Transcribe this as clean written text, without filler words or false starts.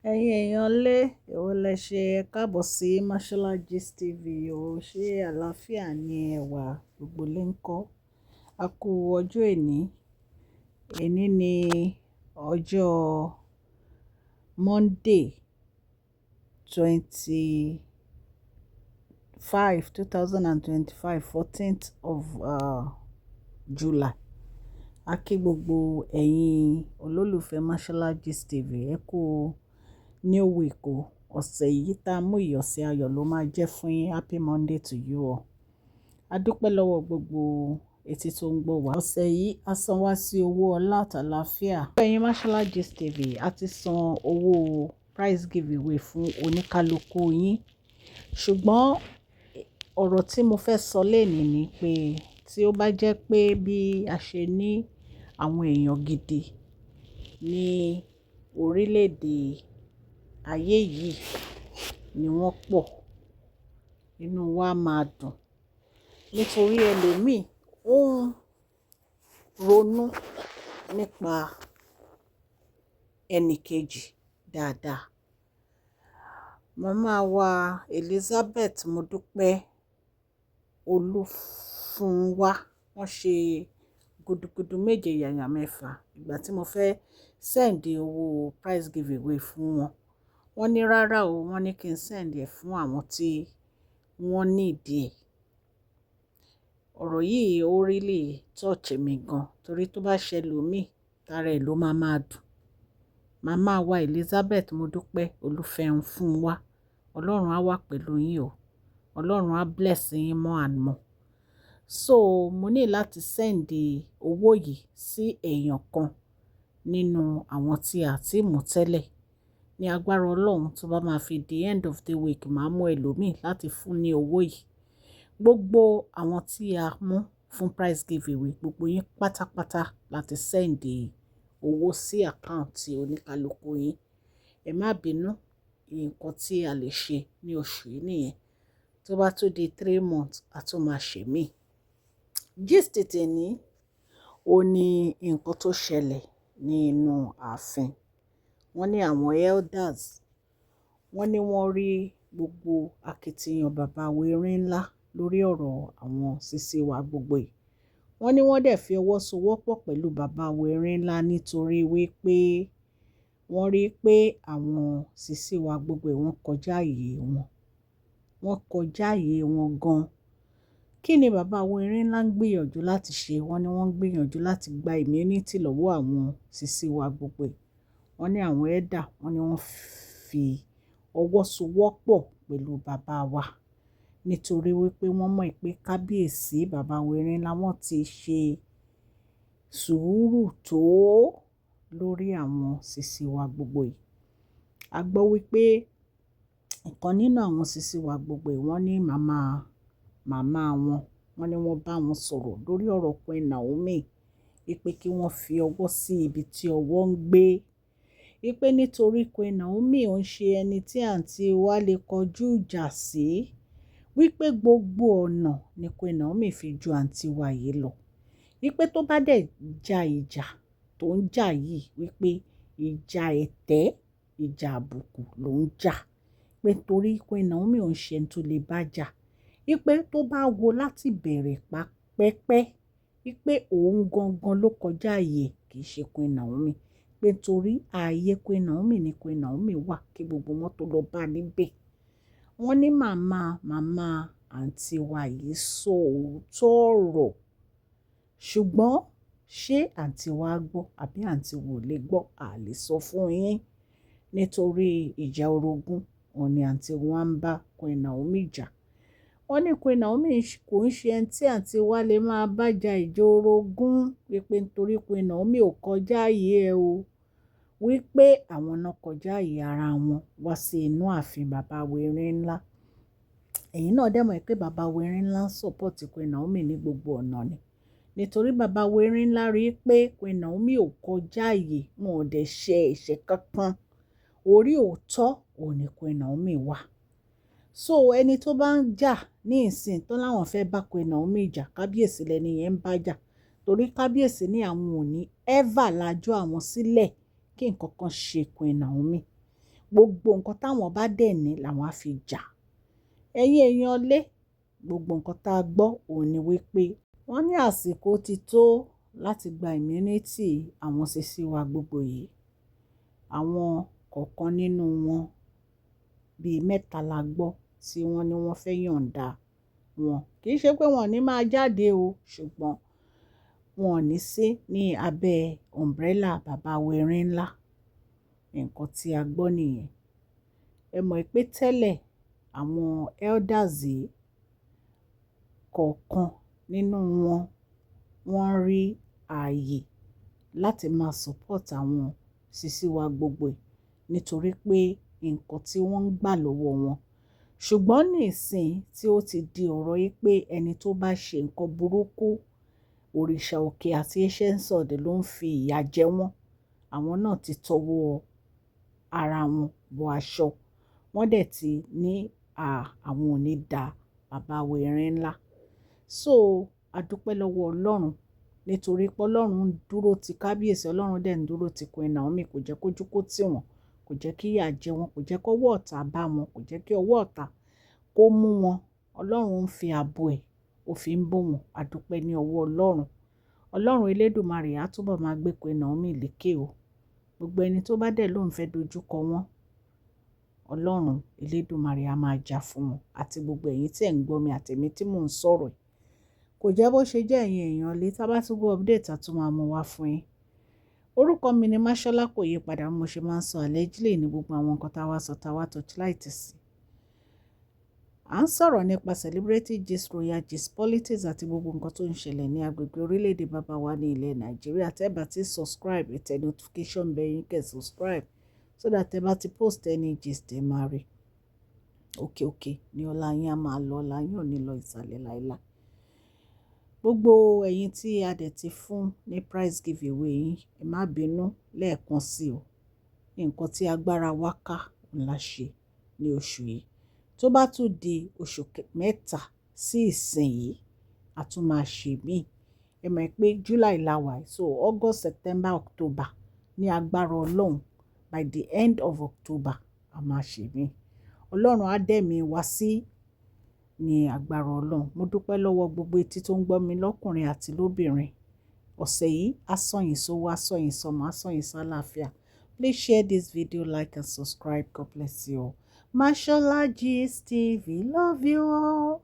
Ẹ̀yin èèyàn lé, èwo lẹ ṣe? Ẹ káàbọ̀ sí Mashola Gist TV o. Ṣé àlàáfíà ni ẹ wà? Gbogbo lè ń kọ́. A kú ọjọ́ òní. Èní ní ọjọ́ Monday 25, 2025, 14th of July. A kí gbogbo ẹ̀yin olólùfẹ́ Mashola Gist TV. Ẹ kú new week o. Ọ̀sẹ̀ yìí tá mú yìí, ọ̀sẹ̀ ayọ̀ ló máa jẹ́ fún yín. Happy Monday to you all. A dúpẹ́ lọ́wọ́ gbogbo etí tó ń gbọ́ wá. Ọ̀sẹ̀ yìí, a san wá sí owó ọlá àtàlàáfíà. Ẹ̀yin Mashola Gist TV, a ti san owó prize giveaway fún oníkálukú yín. Ṣùgbọ́n ọ̀rọ̀ tí mo fẹ́ sọ lónìí ni pé tí ó bá jẹ́ pé bí a ṣe ní àwọn èèyàn gidi ní orílẹ̀-èdè ayé yìí ni wọ́n pọ̀, inú wa máa dùn. Nítorí ẹlòmíì ó ń ronú nípa ẹni kejì dáadáa. Màmá wa Elizabeth Modupe Olúfúnwá, wọ́n ṣe gudugudu méje yàyà mẹ́fà ìgbà tí mo fẹ́ send owó prize giveaway fún wọn. Wọ́n ní rárá o, wọ́n ní kí n send ẹ̀ fún àwọn tí wọ́n need ẹ̀. Ọ̀rọ̀ yìí ó really touch mi gan, torí tó bá ṣe ẹlòmíì, tara ẹ̀ ló máa máa dùn. Màmá wa Elizabeth Modupe Olúfẹ́nfúnwá, Ọlọ́run á wà pẹ̀lú yín o. Ọlọ́run á bless yín more and more. So mo ní láti send owó yìí sí èèyàn kan nínú àwọn tí a ti mú tẹ́lẹ̀. Ní agbára Ọlọ́run, tó bá máa fi di end of the week, màá mú ẹlòmíì láti fún ní owó yìí. Gbogbo àwọn tí a mú fún prize giveaway, gbogbo yín pátápátá láti send owó sí account oníkálukú yín. Ẹ má bínú, nǹkan tí a lè ṣe ní oṣù yìí nìyẹn. Tó bá tó di 3 months, a tún máa ṣe mí. Gist tèmi, ó ní nǹkan tó ṣẹlẹ̀ ní inú ààfin. Wọ́n ní àwọn elders, wọ́n ní wọ́n rí gbogbo akitiyan bàbá wa Erinla lórí ọ̀rọ̀ àwọn sisi wa gbogbo yìí. Wọ́n ní wọ́n dẹ̀ fi ọwọ́ sowọ́pọ̀ pẹ̀lú bàbá wa Erinla nítorí wípé wọ́n rí pé àwọn sisi wa gbogbo yìí wọ́n kọjá ààyè wọn. Wọ́n kọjá ààyè wọn gan. Kí ni bàbá wa Erinla ń gbìyànjú láti ṣe? Wọ́n ní wọ́n ń gbìyànjú láti gba immunity lọ́wọ́ àwọn sisi wa gbogbo yìí. Wọ́n ní àwọn elder, wọ́n ní wọ́n fi ọwọ́ sowọ́pọ̀ pẹ̀lú bàbá wa nítorí wípé wọ́n mọ̀ pé kábíyèsí bàbá wa Erinla wọ́n ti ṣe sùúrù tó lórí àwọn sisi wa gbogbo yìí. A gbọ́ wípé ìkan nínú àwọn sisi wa gbogbo yìí, wọ́n ní màmá, màmá wọn, wọ́n ní wọ́n bá wọn sọ̀rọ̀ lórí ọ̀rọ̀ Queen Naomi wípé kí wọ́n fi ọwọ́ sí ibi tí ọwọ́ ń gbé. Wípé nítorí Queen Naomi ò ń ṣe ẹni tí àǹtí wa lè kọjú ìjà sí. Wípé gbogbo ọ̀nà ni Queen Naomi fi ju àǹtí wa yìí lọ. Wípé tó bá dẹ̀ ja ìjà tó ń jà yìí, wípé ìjà ẹ̀tẹ́, ìjà àbùkù ló ń jà. Pé torí Queen Naomi ò ń ṣe ẹni tó lè bá jà. Wípé tó bá wo láti bẹ̀rẹ̀ pẹ́pẹ́, wípé òun gangan ló kọjá ààyè, kì í ṣe Queen Naomi. Pé torí ààyè Queen Naomi ni Queen Naomi wà kí gbogbo wọn tó lọ bá níbẹ̀. Wọ́n ní màmá, màmá àǹtí wa yìí sọ òótọ́ ọ̀rọ̀. Ṣùgbọ́n ṣé àǹtí wa gbọ́ àbí àǹtí wa ò lè gbọ́? A lè sọ fún yín. Nítorí ìjà orogún, òun ni àǹtí wa ń bá Queen Naomi jà. Wọ́n ní Queen Naomi kò ń ṣe ẹni tí àǹtí wa lè máa bá jà ìjà orogún. Wípé nítorí Queen Naomi ò kọjá ààyè ẹ o. Wípé àwọn náà kọjá ààyè ara wọn wá sí inú ààfin bàbá wa Erinla. Ẹ̀yin náà dẹ̀ mọ̀ pé bàbá wa Erinla ń support Queen Naomi ní gbogbo ọ̀nà ni. Nítorí bàbá wa Erinla rí pé Queen Naomi ò kọjá ààyè, wọn ò dẹ̀ ṣe ẹ̀ṣẹ̀ kankan. Orí òótọ́ òun ni Queen Naomi wà. So ẹni tó bá ń jà ní ìsìn tó láwọn fẹ́ bá Queen Naomi jà, kábíyèsí lẹni yẹn ń bá jà. Torí kábíyèsí ní àwọn ò ní ever lajú àwọn sílẹ̀ kí nǹkan kan ṣe Queen Naomi. Gbogbo nǹkan táwọn bá dẹ̀ ní làwọn á fi jà. Ẹ̀yin èèyàn lé, gbogbo nǹkan tá a gbọ́ òun ni wípé wọ́n ní àsìkò ti tó láti gba immunity àwọn sisi wa gbogbo yìí. Àwọn kọ̀ọ̀kan nínú wọn bíi mẹ́ta la gbọ́ tí wọ́n ní wọ́n fẹ́ yọ̀ǹda wọn. Kì í ṣe pé wọ́n ò ní máa jáde o, ṣùgbọ́n wọn ò ní sí ní abẹ́ umbrella bàbá wa Erin ńlá. Nǹkan tí a gbọ́ nìyẹn. Ẹ mọ̀ pé tẹ́lẹ̀ àwọn elders yìí kọ̀ọ̀kan nínú wọn, wọ́n rí ààyè láti máa support àwọn sisi wa gbogbo yìí nítorí pé nǹkan tí wọ́n ń gbà lọ́wọ́ wọn. Ṣùgbọ́n nísìń tí ó ti di ọ̀rọ̀ yìí pé ẹni tó bá ṣe nǹkan burúkú, òrìṣà òkè àti ancient sword ló ń fi ìyà jẹ wọ́n. Àwọn náà ti tọwọ́ ara wọn bọ aṣọ. Wọ́n dẹ̀ ti ní, à, àwọn ò ní dá bàbá wa Erin ńlá. So, a dúpẹ́ lọ́wọ́ Ọlọ́run nítorí pé Ọlọ́run ń dúró ti kábíyèsí, Ọlọ́run dẹ̀ ń dúró ti Queen Naomi, kò jẹ́ kójú kó tì wọ́n, kò jẹ́ kí ìyà jẹ wọ́n, kò jẹ́ kó ọwọ́ ọ̀tá bá wọn, kò jẹ́ kí ọwọ́ ọ̀tá kó mú wọn. Ọlọ́run ń fi ààbò ẹ̀, ó fi ń bò wọ́n. A dúpẹ́ ní ọwọ́ Ọlọ́run. Ọlọ́run Elédùmarè á túbọ̀ máa gbé Queen Naomi lékè o. Gbogbo ẹni tó bá dẹ̀ lóun fẹ́ dojú kọ wọ́n, Ọlọ́run Elédùmarè á máa jà fún wọn àti gbogbo ẹ̀yin tí ẹ̀ ń gbọ́ mi àti èmi tí mò ń sọ̀rọ̀ yìí. Kò jẹ́ bó ṣe jẹ́, ẹ̀yin èèyàn lé, tá bá tún gbọ́ update, a tún máa mú wá fún yín. Orúkọ mi ni Mashola, kò yí padà, mo ṣe máa ń sọ allegedly ní gbogbo àwọn nǹkan tá a wá sọ, tá a wá torchlight sí. À ń sọ̀rọ̀ nípa celebrity gist, royal gist, politics àti gbogbo nǹkan tó ń ṣẹlẹ̀ ní agbègbè orílẹ̀-èdè bàbá wa ní ilẹ̀ Nàìjíríà. Tẹ́ bá ti subscribe, ẹ tẹ notification bell yín kẹ́ subscribe so that tẹ́ bá ti post any gist, ẹ máa rí. Òkè òkè ní ọlá yín á máa lọ, ọlá yín ò ní lọ ìsàlẹ̀ láíláí. Gbogbo ẹ̀yin tí a dẹ̀ ti fún ní prize giveaway yín, ẹ má bínú lẹ́ẹ̀kan sí o. Nǹkan tí agbára wa ká la ṣe ní oṣù yìí. Tó bá tún di oṣù 3 sí ìsìn yìí, a tún máa ṣe mí. Ẹ mọ̀ pé July la wà, so August, September, October, ní agbára Ọlọ́run, by the end of October, a máa ṣe mí. Ọlọ́run á dẹ̀ mí wá sí ní agbára Ọlọ́run. Mo dúpẹ́ lọ́wọ́ gbogbo etí tó ń gbọ́ mi lọ́kùnrin àti lóbìnrin. Ọ̀sẹ̀ yìí, á sàn yín sówó, á sàn yín sọ́mọ, á sàn yín sáláfíà. Please share this video, like and subscribe. God bless you all. Mashola Gist TV. Love you all.